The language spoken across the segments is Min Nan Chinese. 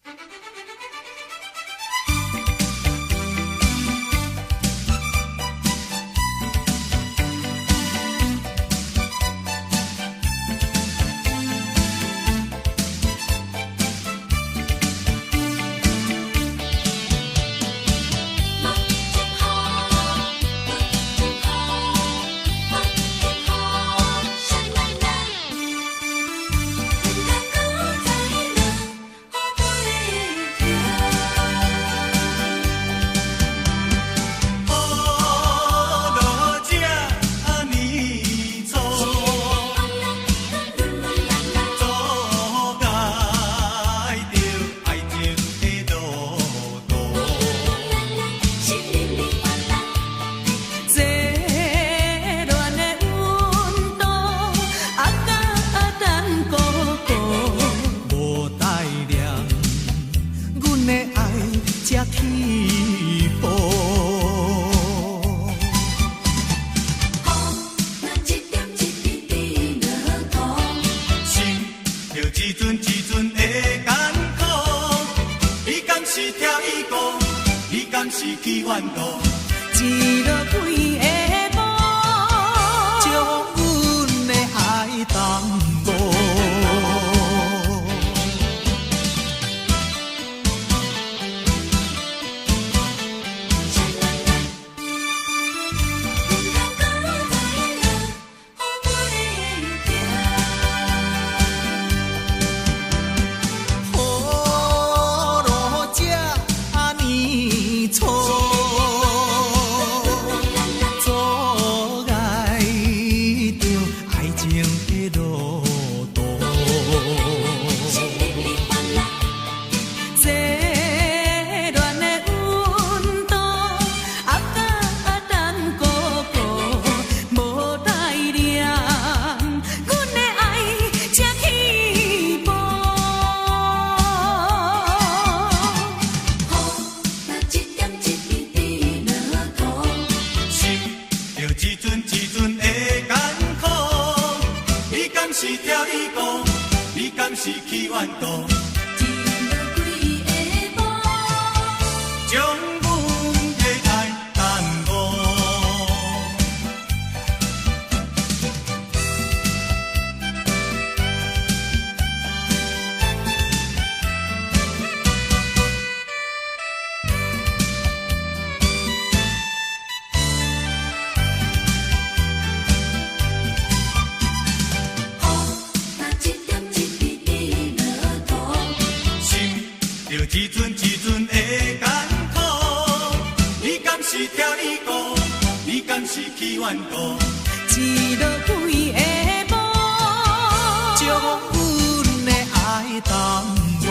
一落几下晡，将阮的爱耽误。何路這呢錯？阻礙著愛情的路途。這戀的溫度，壓甲等孤孤，無代念，阮的愛才起步。心著一阵一阵的艱苦，你敢是疼伊顧，你敢是去怨妒？將阮的愛耽誤。心著一陣一陣的艱苦，你敢是疼伊顧，你敢是去怨妒？一落幾下晡，將阮的愛耽誤。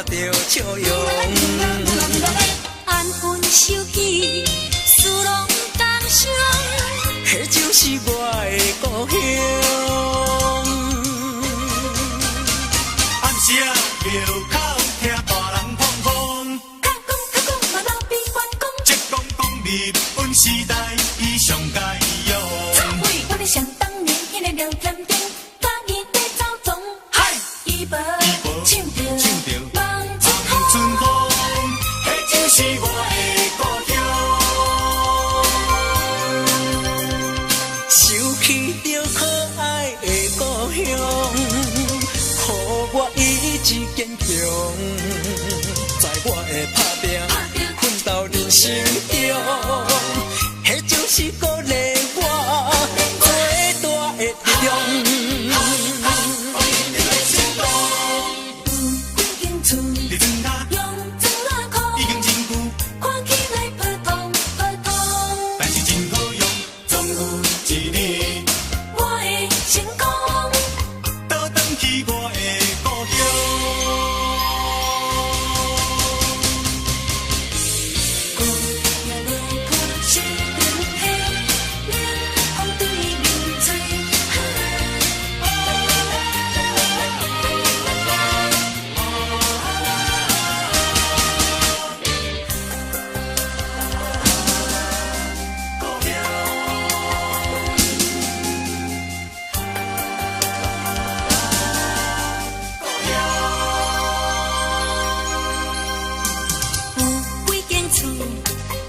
著笑容。安分守己，事攏共相，彼就是我的故鄉。暗時仔廟口聽大人講講，較講較講嘛老比關公。浙江講日本時代伊上佳用。我咧想當年彼个廖添丁，佮伊咧走總，嗨，伊無唱著唱著望春望春風，彼就是我的故鄉。想起著可愛的故鄉，予我意志堅強，在我的打拼奮鬥人生中，彼就是鼓勵我最大的力量。有幾間厝，佇庄跤用磚仔箍，已經真久，看起來普通普通。但是真好用，總有一日我的成功，倒轉去我的故鄉。旧夜落破失灯彼，冷風對面吹。有幾間厝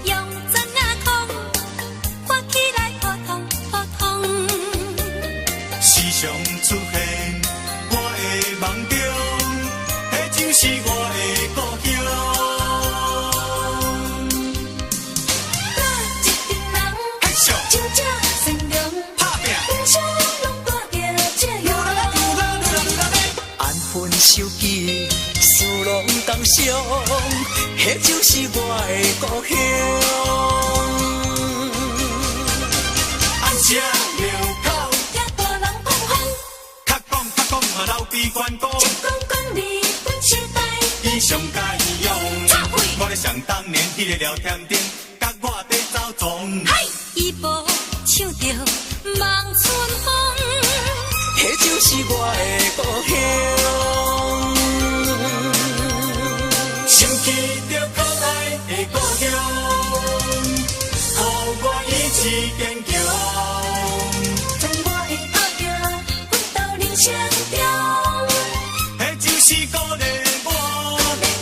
用磚仔空，看起來普通普通。時常出現我的夢中，彼就是我的故鄉。哪一陣人嘿咻，真正善良，打拼，平常攏帶著笑容。安分守己，事攏共相，彼就是我的故鄉。暗時仔廟口，聽大人講風，較講較講嘛老比關公，浙江講日本時代，伊上佳用。我咧想當年彼个廖添丁，佮我佇走總。伊無唱著望春風。彼就是我的故鄉。想起著可愛的故鄉，予我意志堅強。在我的打拼奮鬥人生中，彼就是鼓勵我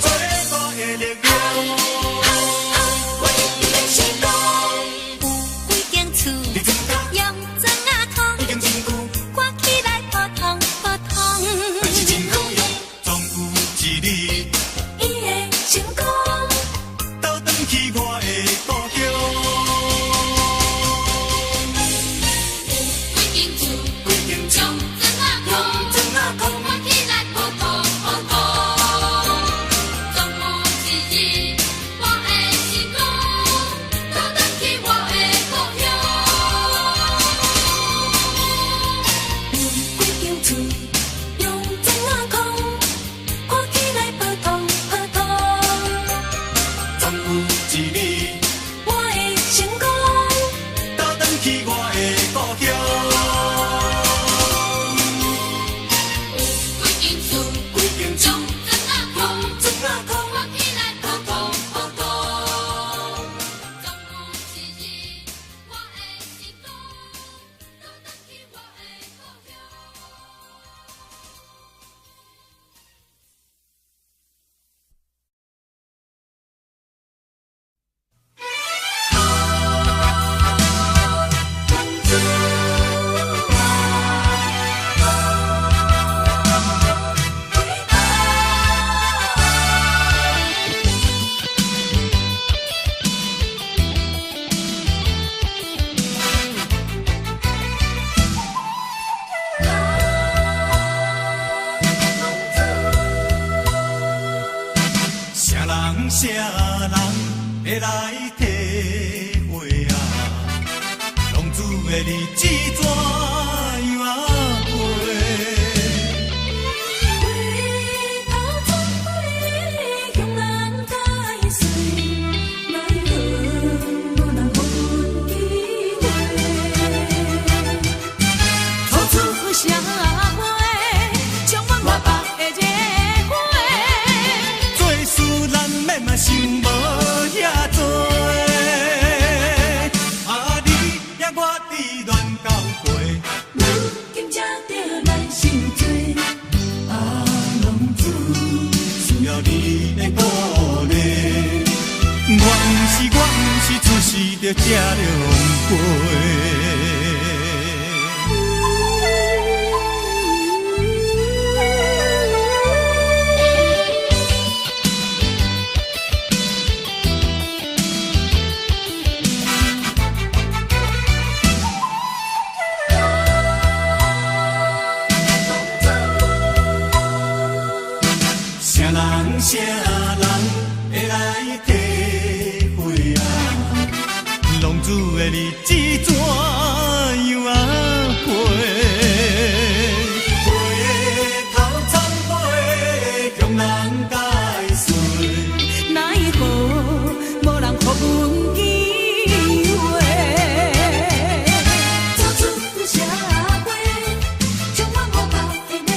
最大的力量。我一定欲成功。有幾間厝佇庄跤用磚仔空，已經真久，看起來普通普通。但是真好用，總有一日伊會成功。倒轉去我的故鄉。幾間厝幾間厝用磚仔空，磚仔空看起來普通普通。總有一日我會成功，倒轉去我的故鄉。有幾間厝用磚仔空，看起來普通普通。總有一日我會成功。倒轉去我的故鄉。幾間厝幾間厝用磚仔空，磚仔空看起來普通普通。總有一日我會成功，倒轉去我的故鄉。啥人啥人會來體會啊？浪子的日子怎樣啊過？回頭轉回，這狼狽。啥人啥人會來體會啊？浪子的日子怎樣啊過？回頭參杯，向人解釋。奈何無人予阮機會。走出社會，充滿無頭的迷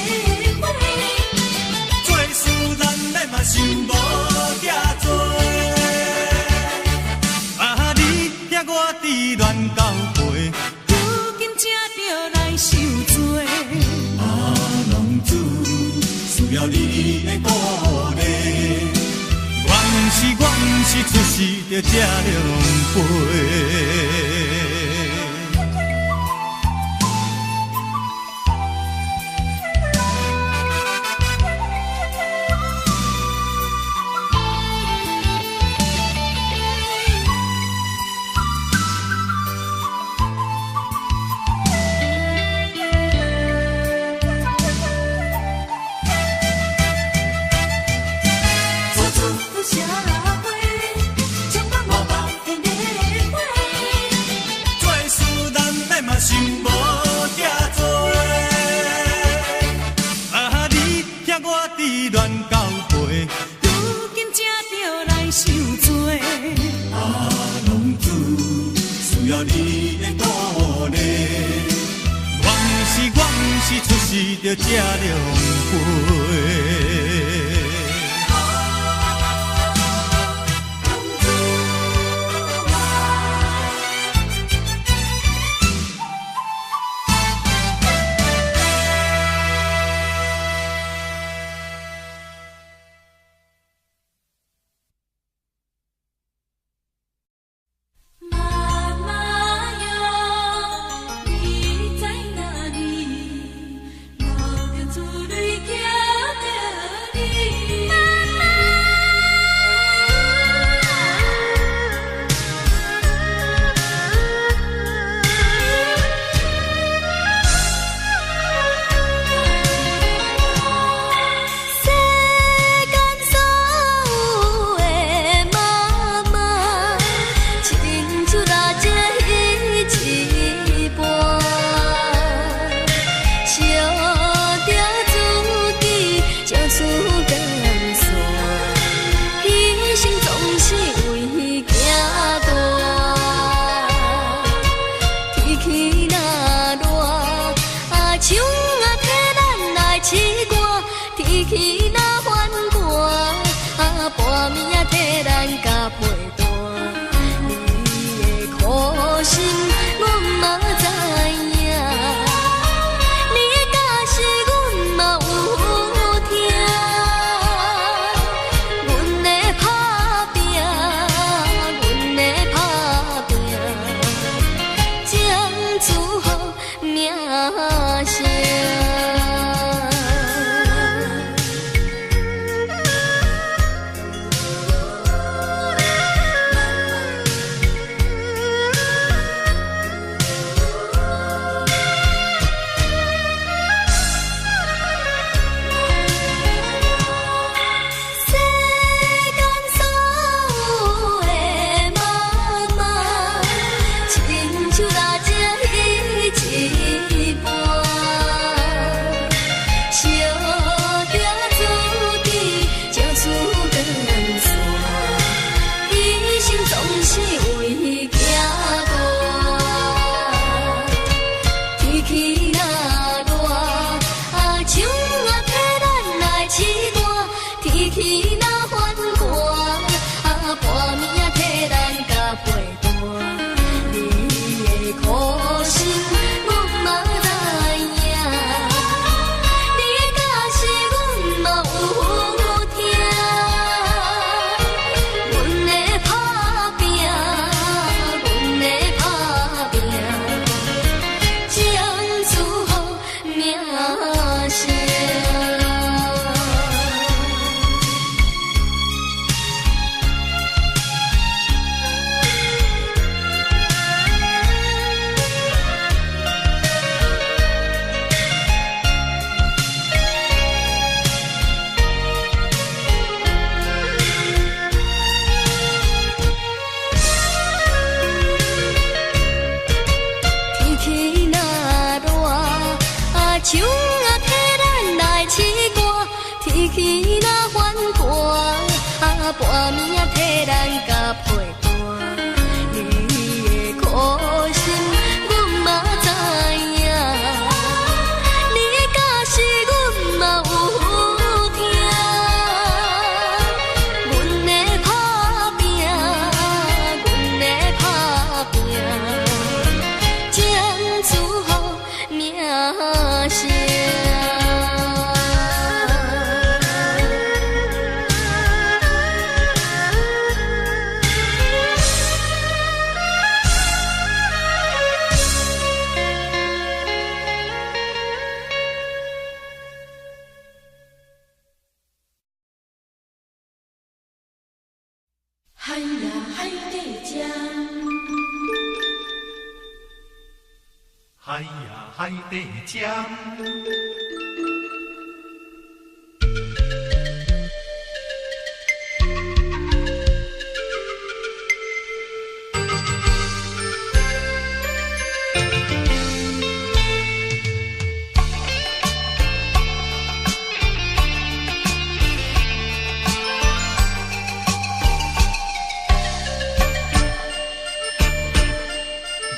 惑。做事難免嘛想無遮多。啊，你疼我痴戀到背，如今才著來受罪。啊，浪子需要你的鼓勵。我毋是出世就這狼狽。走出社會，充滿無頭的迷惑。做事難免嘛想無遮多。啊，你疼我痴戀到背，如今才著來受罪。啊，浪子需要你的鼓勵。我毋是出世就這狼狽。媽媽喲，你在哪裡？流著珠淚行。半暝替人共陪伴。你的苦心，阮嘛知影。你的假是阮嘛有听。阮的打拼，阮的打拼，将祝福名声。海呀海底针，海呀海底针。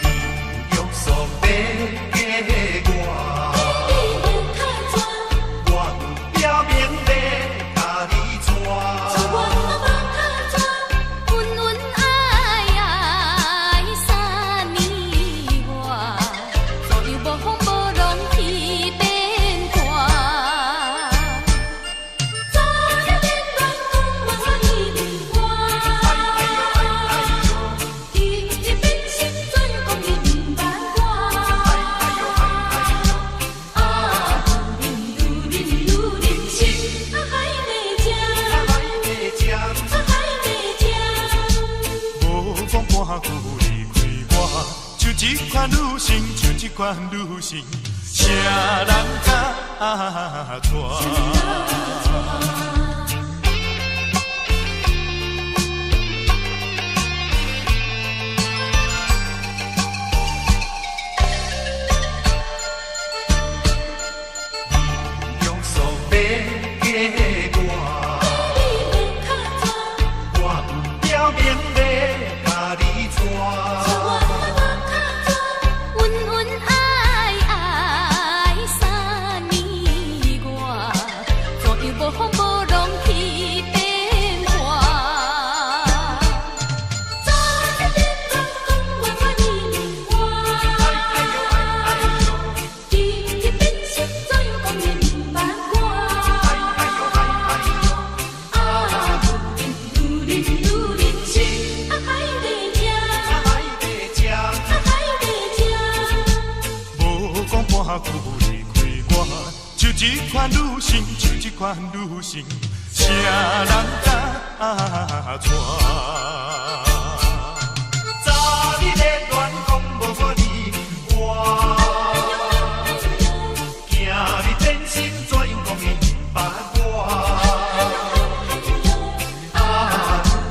你约束要嫁我，你欲靠怎？我有表明欲共你娶。娶我欲靠怎？恩恩爱爱三年外，左右无风无浪天变卦。早日变乱讲我你变我，今日变心怎样讲你毋捌我？啊，女人女人心啊海底针，海底针，啊海底针。无讲半句离开我，像这款女性，像这款女性，啥人敢娶？你约束欲嫁我，你欲靠怎？我有表明欲共你娶。娶我欲靠怎？恩恩爱爱三年外，左右无风无浪天变卦。早日变乱讲我你变我，今日变心怎样讲你毋捌我？啊，女人女人心啊海底针，海底针，啊海底针。无讲半句离开我，像这款女性，像这款女性，啥人敢娶？早日的恋讲无我你我，今日变心怎样讲伊毋捌我？啊，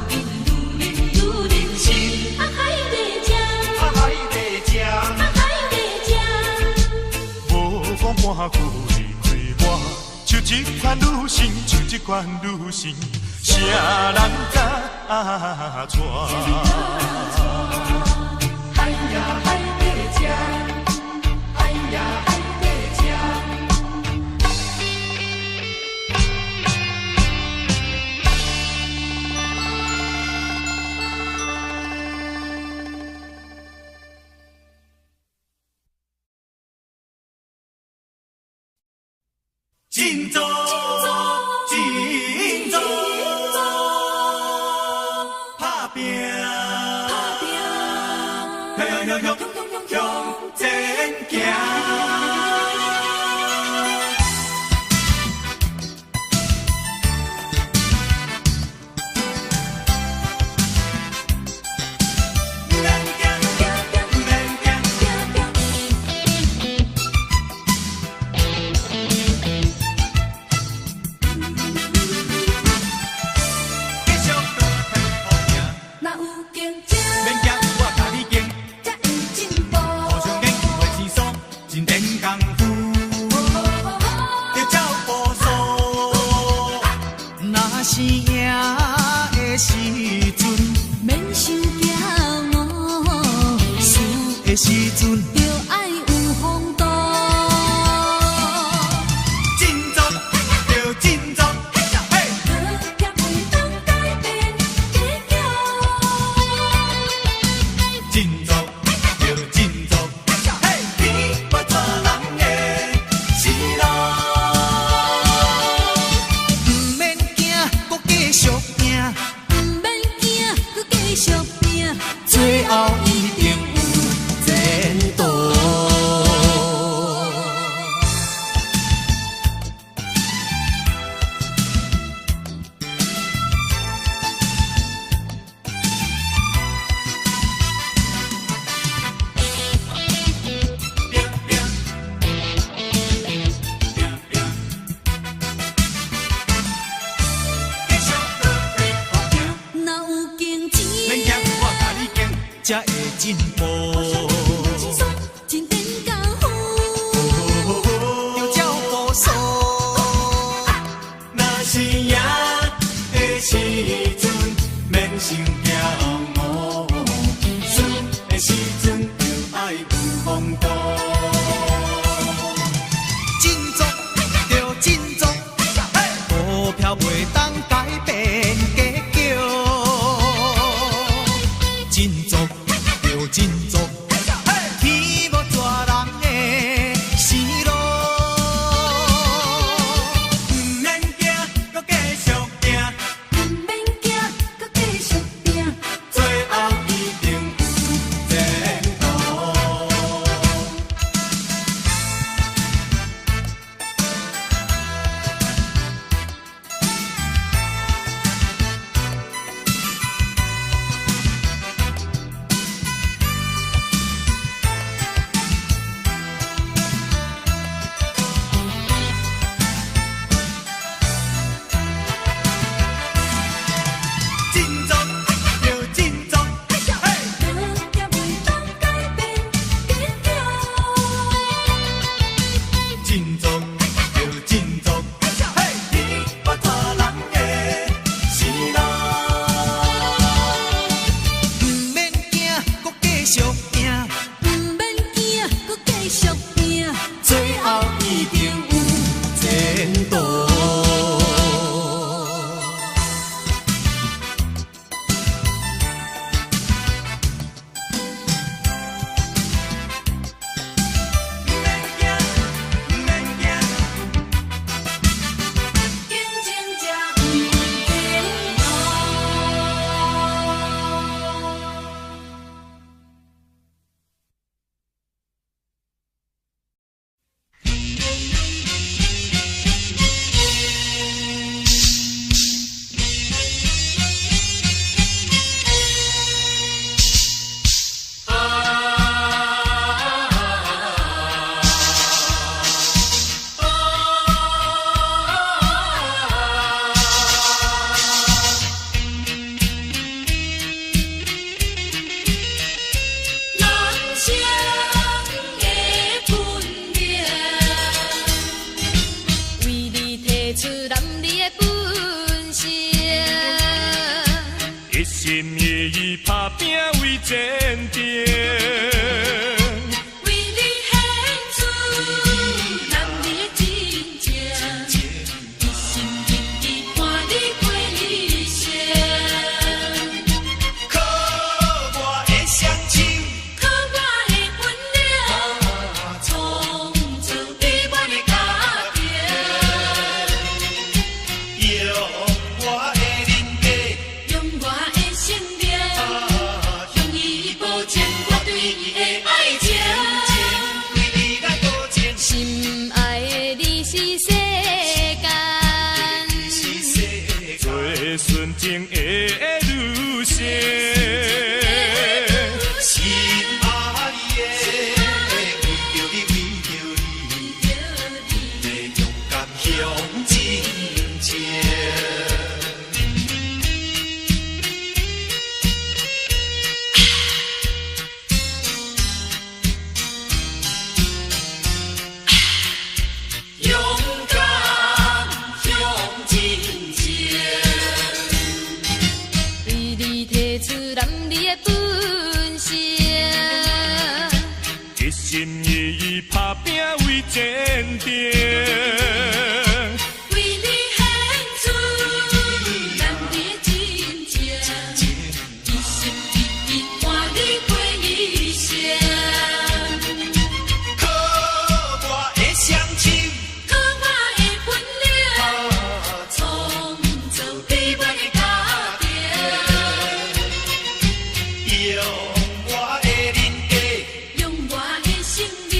女人女人心啊海底针，海底针，啊海底针。无讲半句离开我，像这款女性，像这款女性，啥人敢娶？海呀海底针，海呀海底针。振作，振作，打拼，向向向向前行。免惊，免惊。继续倒退步行，若有竞争，免惊，我共你竞，才会进步。互相研究的生疏，的時陣，著愛有風度。振作，著振作，嘿！股票袂當改變結局。振作，著振作，嘿！天無絕人的生路。毋免驚，閣繼續拼，毋免驚，閣繼續拼，最後一定有前途。若有經錢，免驚，我共你行，才會進步。真天功夫。著照顧數。若是贏的時陣，免傷驕傲；輸的時陣，就愛有風度。振作，著振作，股票袂當改變結局。振作，著振作，天無絕人的生路。毋免驚，閣繼續拼，毋免驚，閣繼續拼，最後一定有前途。振作，著振作，嘿！股票袂當改變結局。振作，著振作，嘿！天無絕人的生路。毋免驚，閣繼續拼，毋免驚，閣繼續拼，最後一定有前途。毋免驚，毋免驚。競爭才有前途。人生的本領，為你提出男兒的本性。一心一意打拼為前程，為你獻出男兒的真情，一心一意伴你過一生。靠我的雙手，靠我的本領，創造美滿的家庭。用我的人格，用我的生命，用伊保心意意拍拼為前程。為你獻出男兒真情，一心一意伴你過一生。靠我的雙手，靠我的本領，創造美滿的家庭。用我的人格，用我的生命，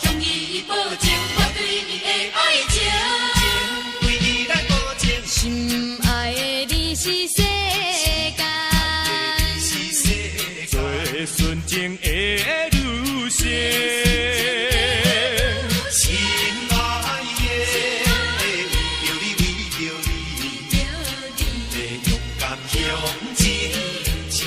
向伊保證我對伊的愛情。為伊來保證，心愛的你是世間。是世做純情的女性。心愛的，為著你，為著你，要勇敢向前衝。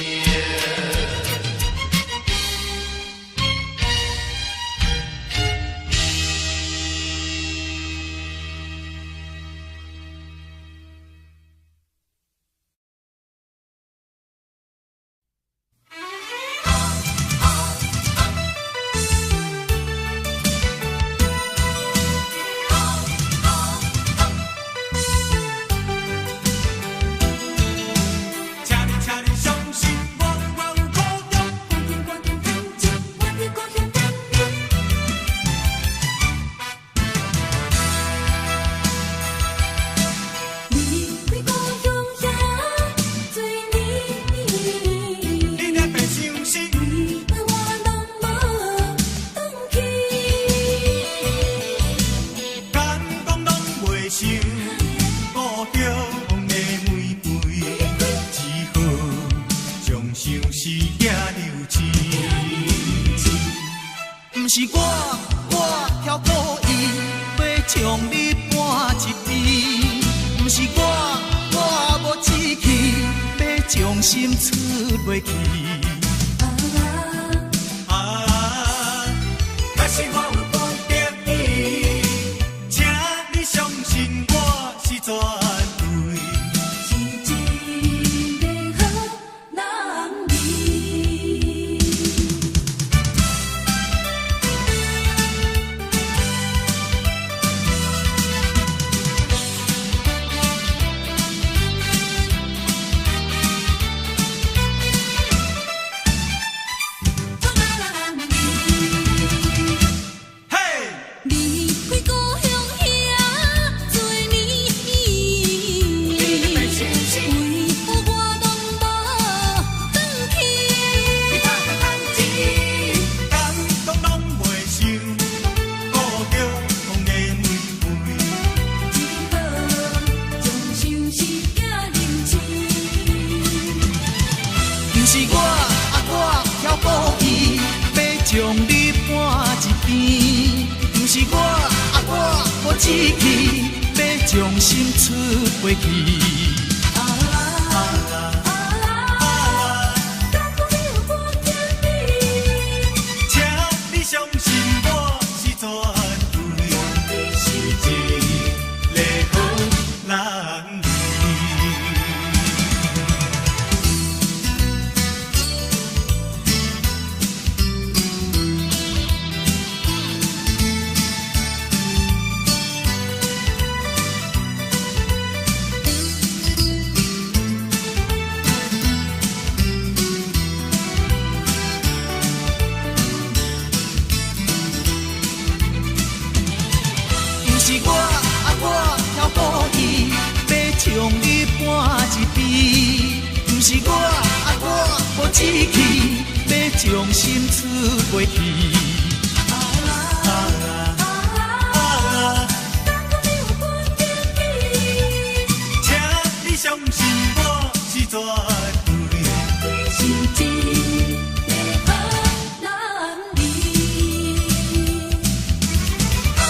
請你，請你相信我，我有苦衷。趕緊趕緊趁錢，我佇故鄉等你。離開故鄉遐濟年，你若欲相信，為何我攏無轉去？敢講攏袂想故鄉的玫瑰，只好將相思寄留痴。毋是我，我挑故意欲將你搬一邊。毋是我，我無志氣欲將心出袂去。啊，若是我有碰著伊，請你相信我是絕對。是一個好男兒。嘿，離開故鄉遐濟年，為何我攏無轉去？敢講攏袂想故鄉的玫瑰，只好將相思寄留痴。毋是我，啊我挑故意欲將你搬一邊。毋是我，啊我無志氣欲將心出袂去。啊，敢講你有伴疼你？請你相信我是絕對，是一個好男兒。毋是我，啊我挑故意欲將你搬一邊。毋是我，啊我無志氣欲將心出袂去。啊，敢講你有伴疼你？請你相信我是絕對。是一個好男兒。啊。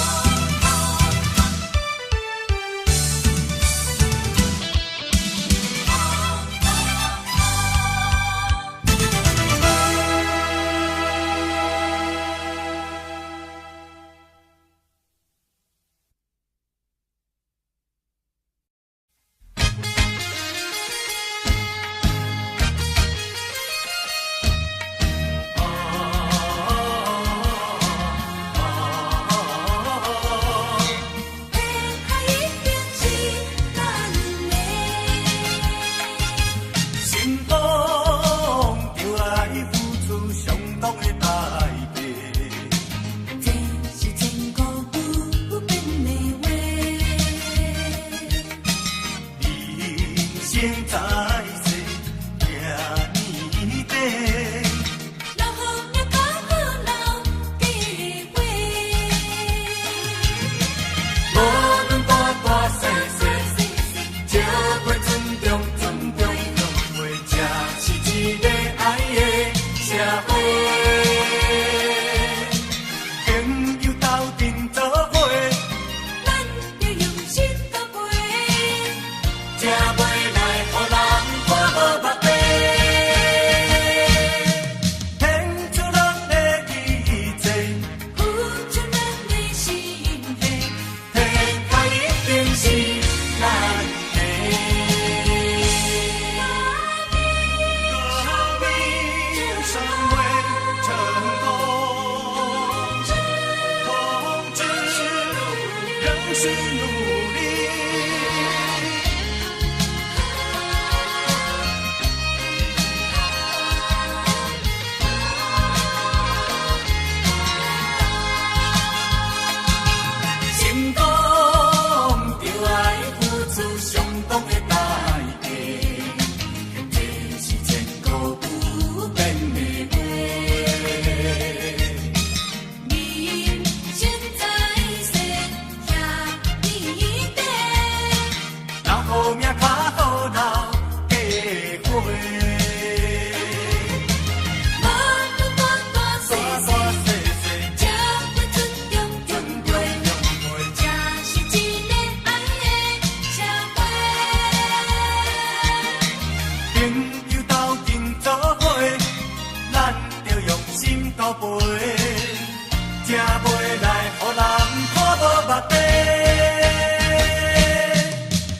無目底。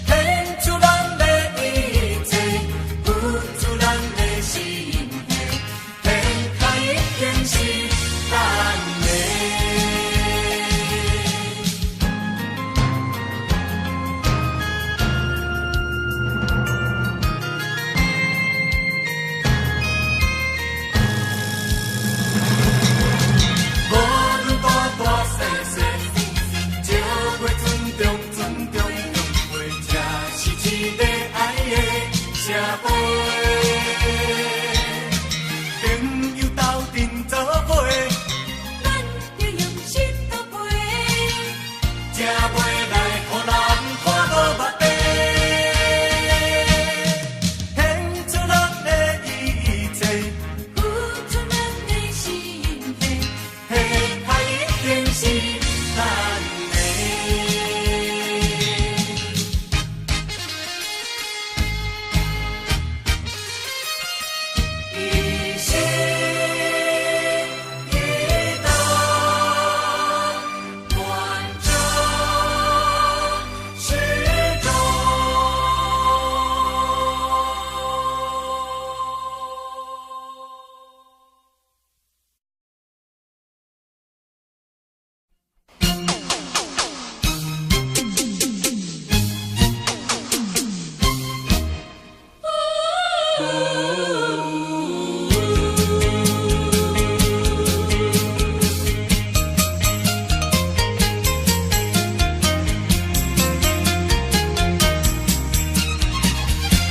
献出咱的一切，付出咱的心血，天下已經是咱的。無論大大細細，石袂尊重尊重，終這是一個愛的社會。朋友鬥陣做伙，咱著用心頭皮。才袂來予人看無目底。獻出咱的一切，付出咱的心血，天下一定是咱的。一心一道，贯彻始終。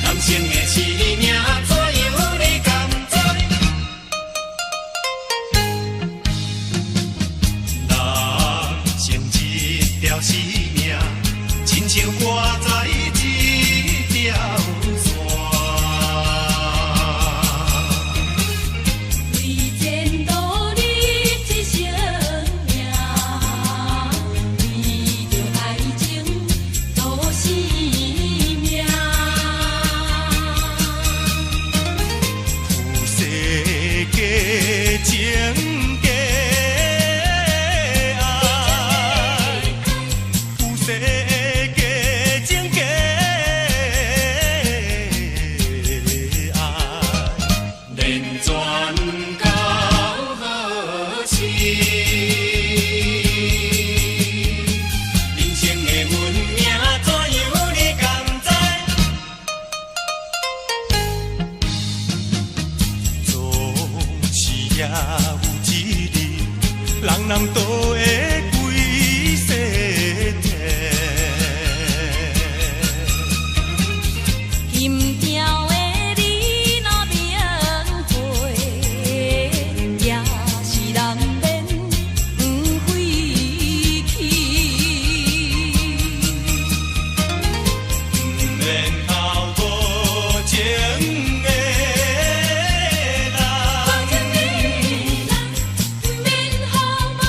人生的生命怎樣你甘知？人生一條生命，親像掛在一條線。為前途你一生命，為著愛情賭性命。有世假情假愛，有世假情假愛，連全到何時？人生的運命怎樣你甘知？總是也有一日，人人都會歸西天。心痛的你若明白，也是難免不回去。毋免哭無情的人，無情的人，毋免予無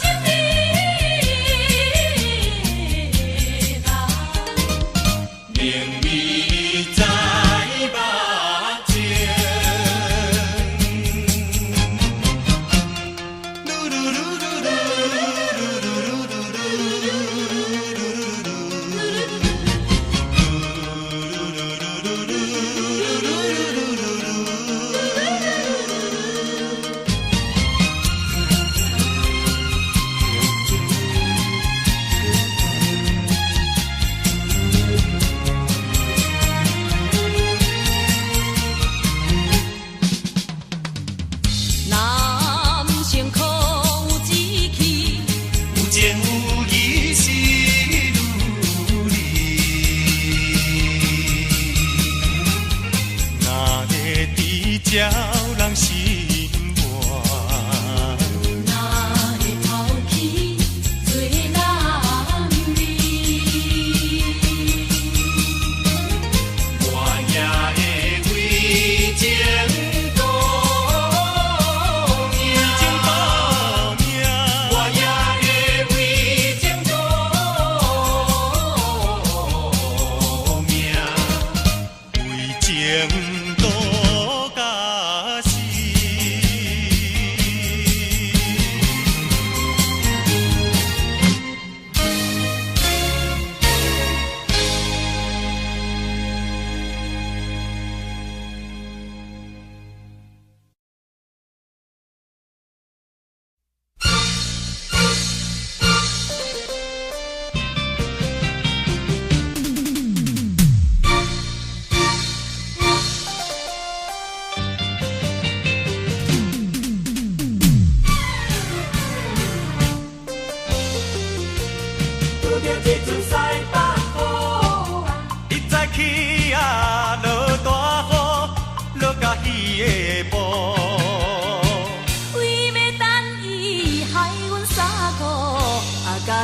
情的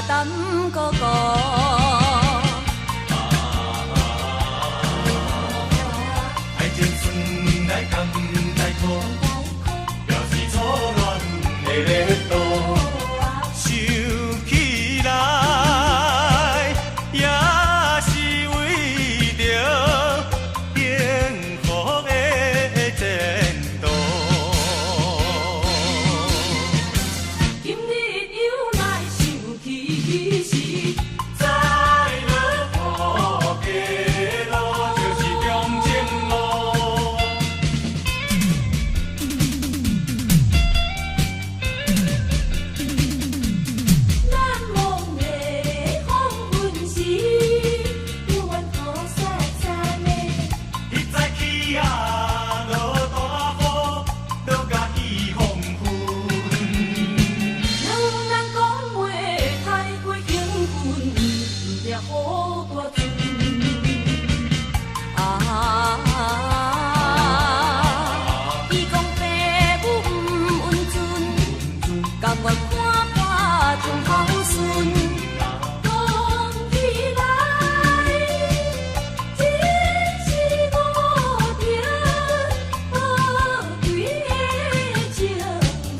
擔哥哥。愛情算來甘來苦，表示初戀的熱度。想起來，也是為著幸福的前途。今日又來想起時，再落雨街路，就是中正路。難忘的黃昏時，猶原予雪雪的。彼早起啊，落大雨，落甲彼黃昏。兩人講話太過興奮，毋定雨大陣。啊！伊講爸母毋允准，甘願看破終孝順。講起來，真是無情寶貴的青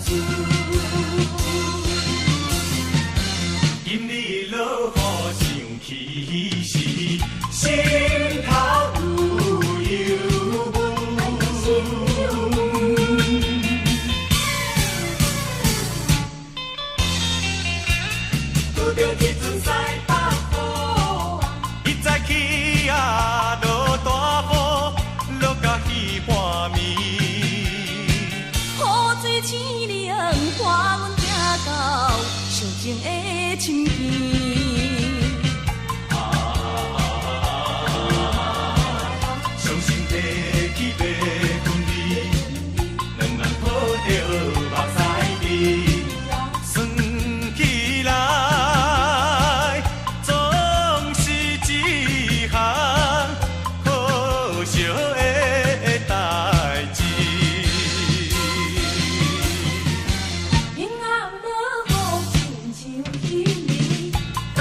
春。今日落雨想起時，心頭有憂悶。拄著彼陣西北風，彼早起啊，落大雨，落甲彼半暝。雨水醒涼，伴阮行到相情的深邊。傷心提起欲分離，兩人抱著目屎滴，算起來總是一項可惜的代誌。彼暗落雨，親像彼暝，感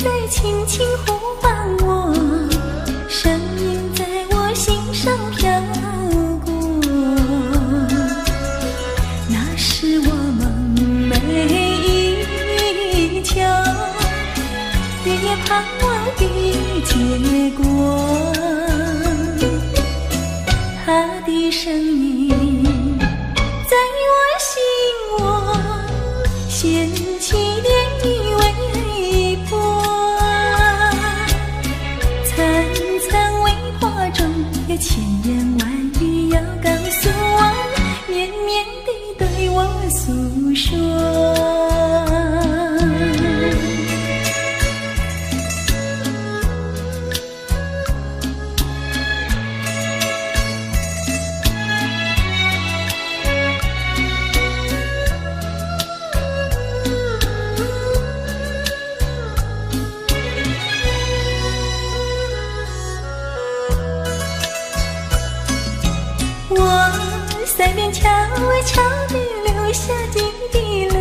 在輕輕呼喚我，聲音在我心上飄過。那是我夢寐以求，日夜盼望的結果。他的聲音在我心窩掀起漣漪微波，層層微波中有千言萬語要告訴我，綿綿地對我訴說。我腮邊悄悄地流下幾滴淚，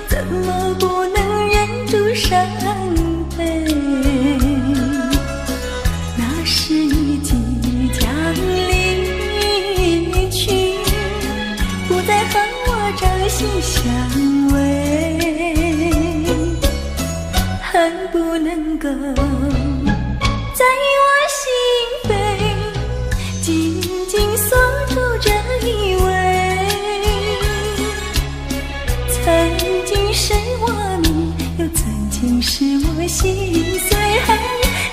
怎麼不能忍住傷悲？那是你即將離去，不再和我朝夕相偎，恨不能夠在我心扉緊緊鎖住這一位，曾經是我命，又曾經是我心碎，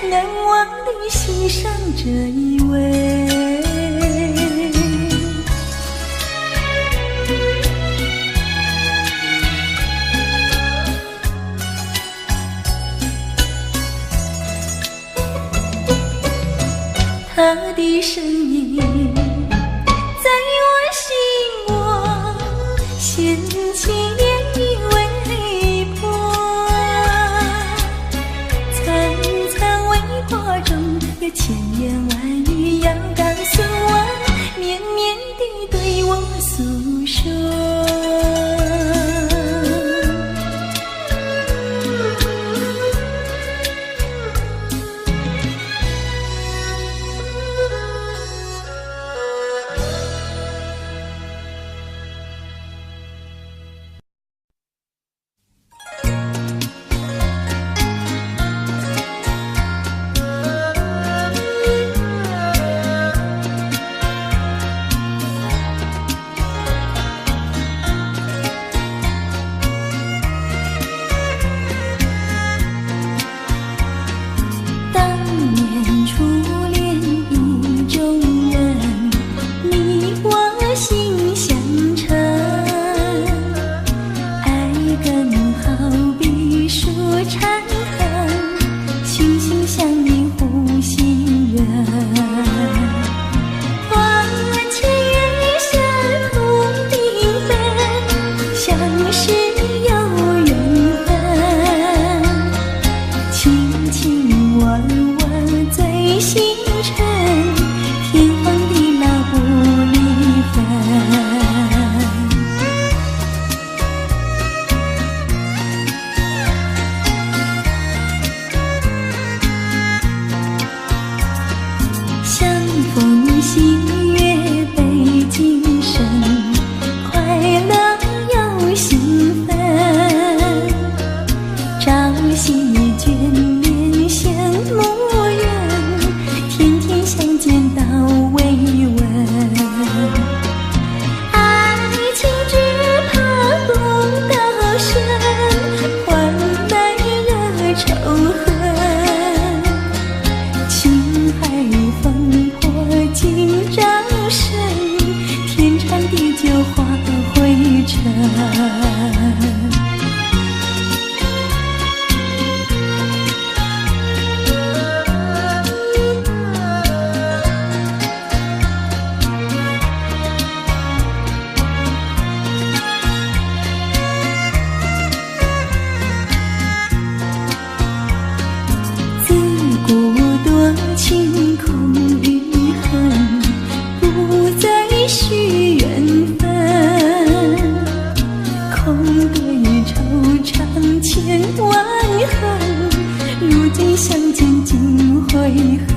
難忘的心上這一位。他的聲音在我心窩掀起漣漪微波，層層微波中有千言萬語要告訴我，綿綿地對我訴說。當年初戀意中人，你我心相稱，愛根好比樹纏藤，心心相印護心人。花前月下同繽紛，相識有緣分，卿卿我我醉星辰，天荒地老不離分。惆怅千萬恨，如今相見盡悔恨。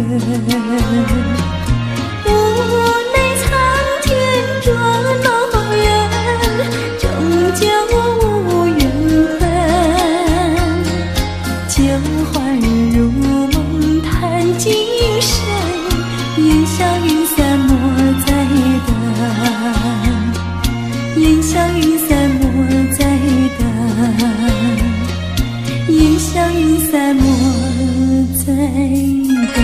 無奈蒼天捉弄人，終究無緣分。舊歡如夢嘆今生，煙消雲散莫再等。煙消雲散莫再等，煙消雲散莫再等。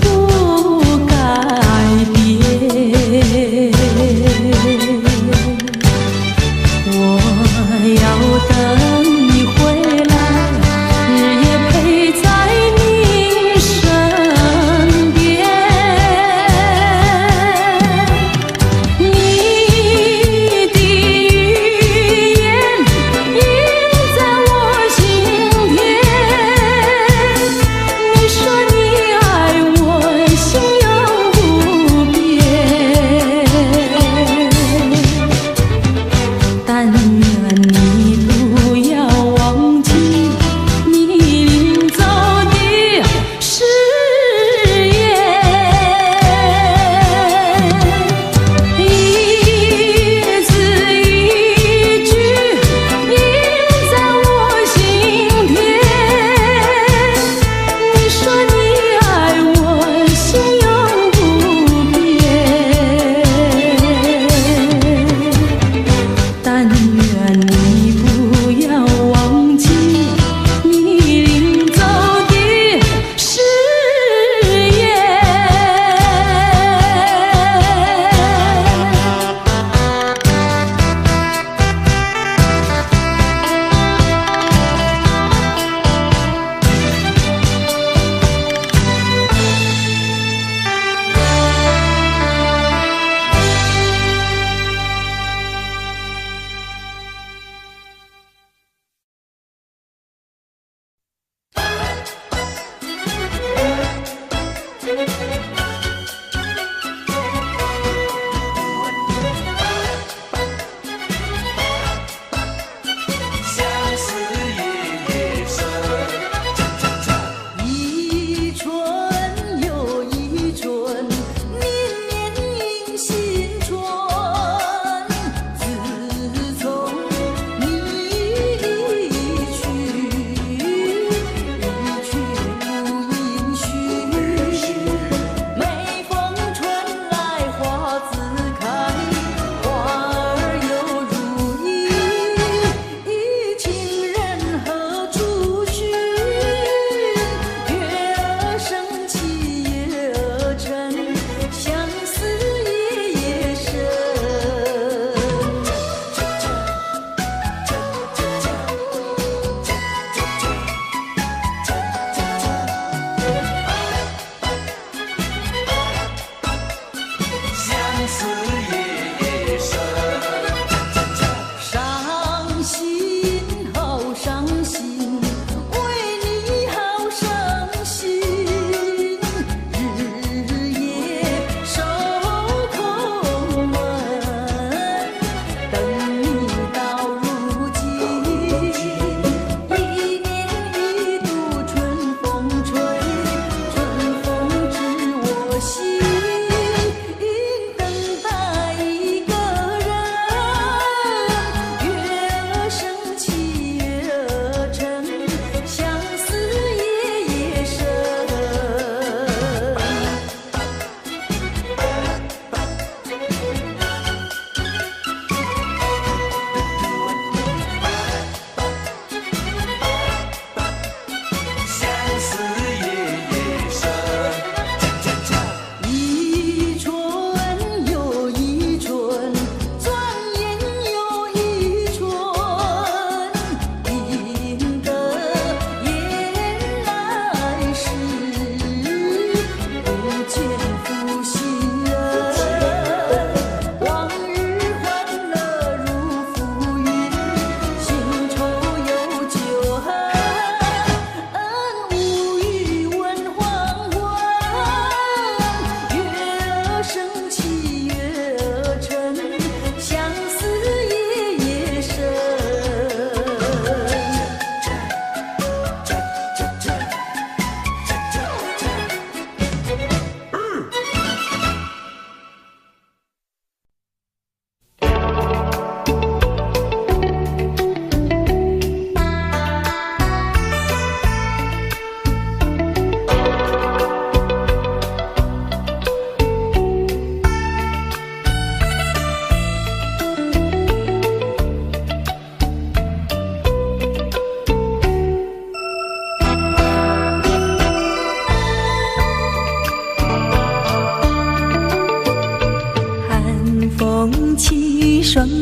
不改變。我要等你回來，日夜陪在你身邊。你的語言印在我心田，你說你愛我，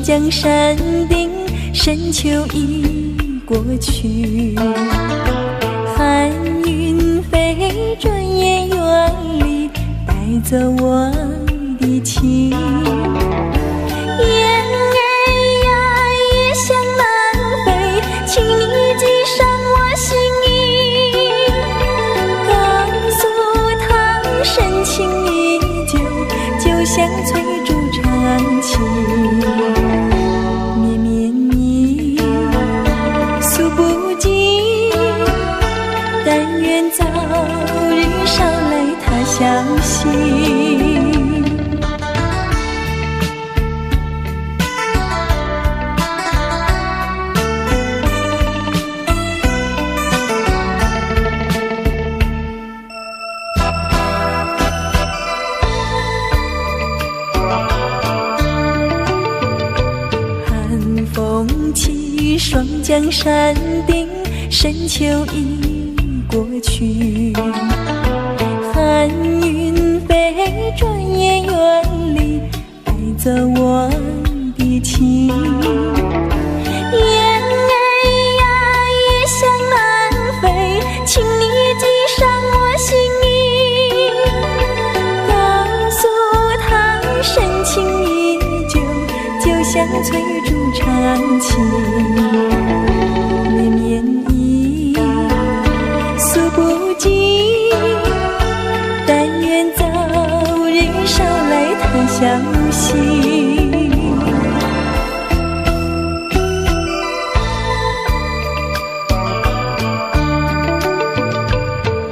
江山顶，深秋已过去。寒云飞，转眼远离，带走我的情。雁儿呀，异乡难飞，请你寄上我心意，告诉他深情依旧，就像翠竹长青。绵绵意，诉不尽，但愿早日捎来他消息。双江山顶，深秋已过去。寒云飞，转眼远离，带走我的情。雁儿呀，异乡难飞，请你寄上我心意，告诉他深情依旧，就像翠竹长青。绵绵意，诉不尽，但愿早日捎来他消息。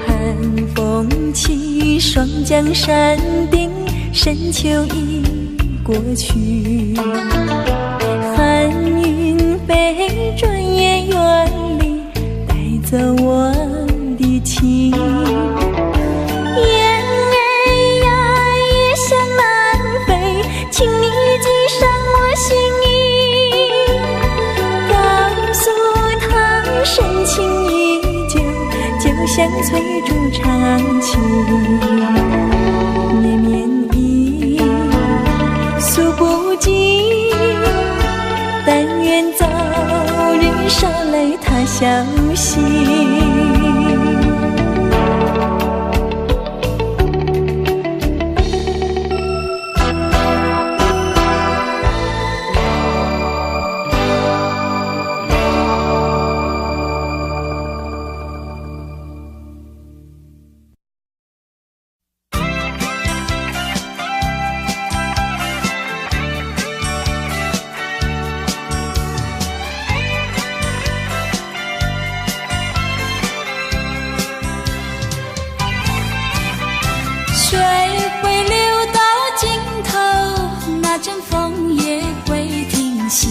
寒风起，双江山顶，深秋已过去。寒云飞，转眼远离，带走我的情。雁儿呀，异乡难飞，请你寄上我心意，告诉他深情依旧，就像翠竹长青。绵绵意，诉不尽，但愿早日捎来他消息。水会流到尽头，那阵风也会停息，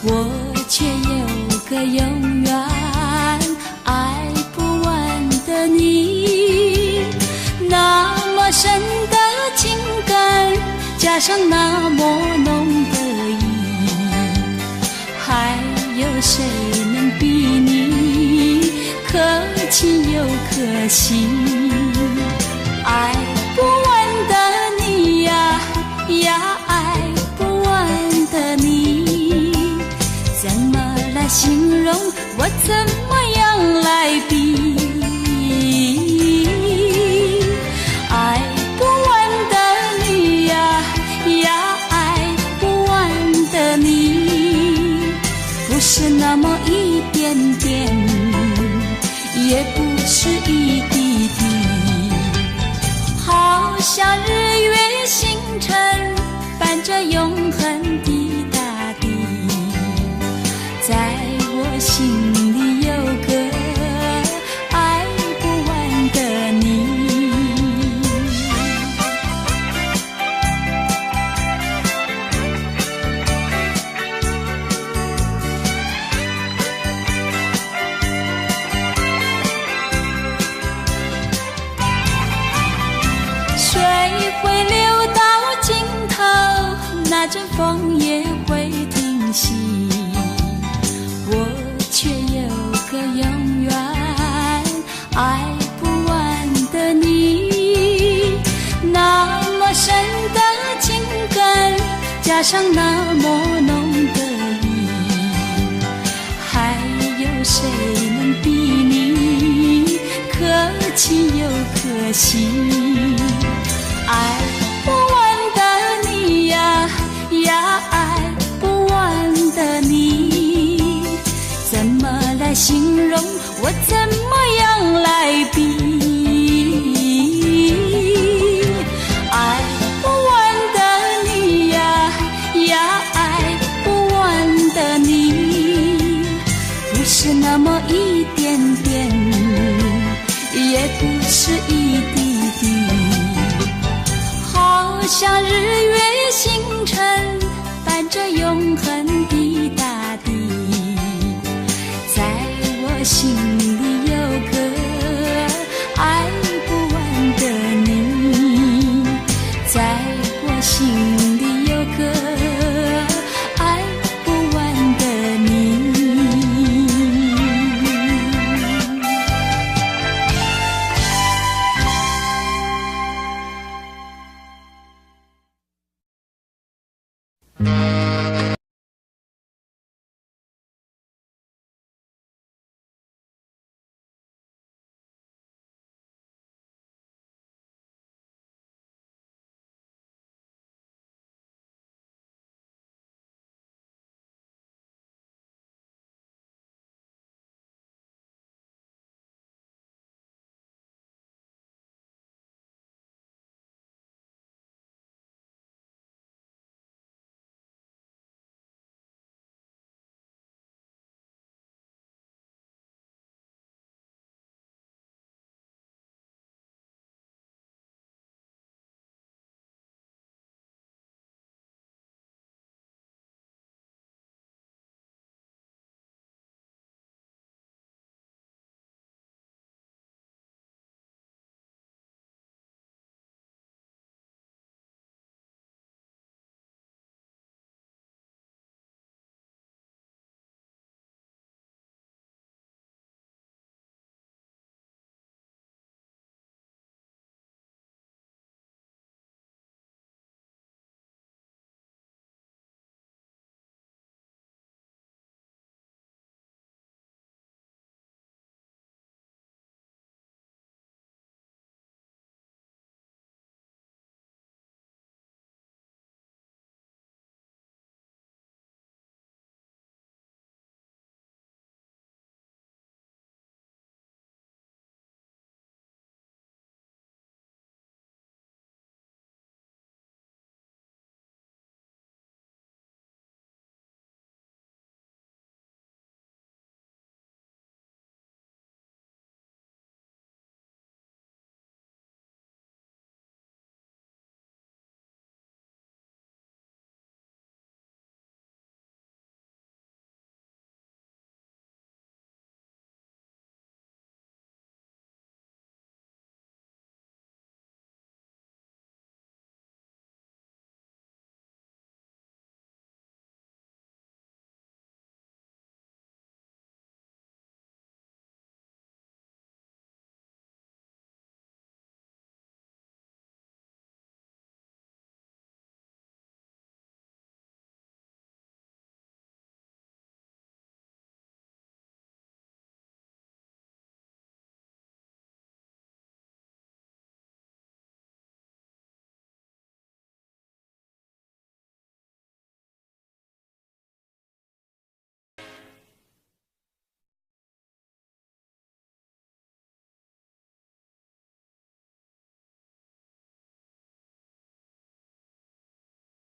我却有个永远爱不完的你。那么深的情感，加上那么浓的意，还有谁能比拟？可亲又可惜。爱不完的你呀呀，爱不完的你，怎么来形容？我怎么样来比？爱不完的你呀呀，爱不完的你，不是那么一点点，也不是一滴滴，好像日月星辰伴着永恒的大地，在我心里有个爱不完的你。水会流到尽头，那阵风也会停息，我却有个永远爱不完的你。那么深的情感，加加上那麼濃的意，還有誰能比擬？可親又可惜，愛不完的你呀呀，愛不完的你，怎麼來形容？我怎麼樣來比？愛不完的你呀呀，愛不完的你，不是那麼一點點，也不是一滴滴，好像日月星辰。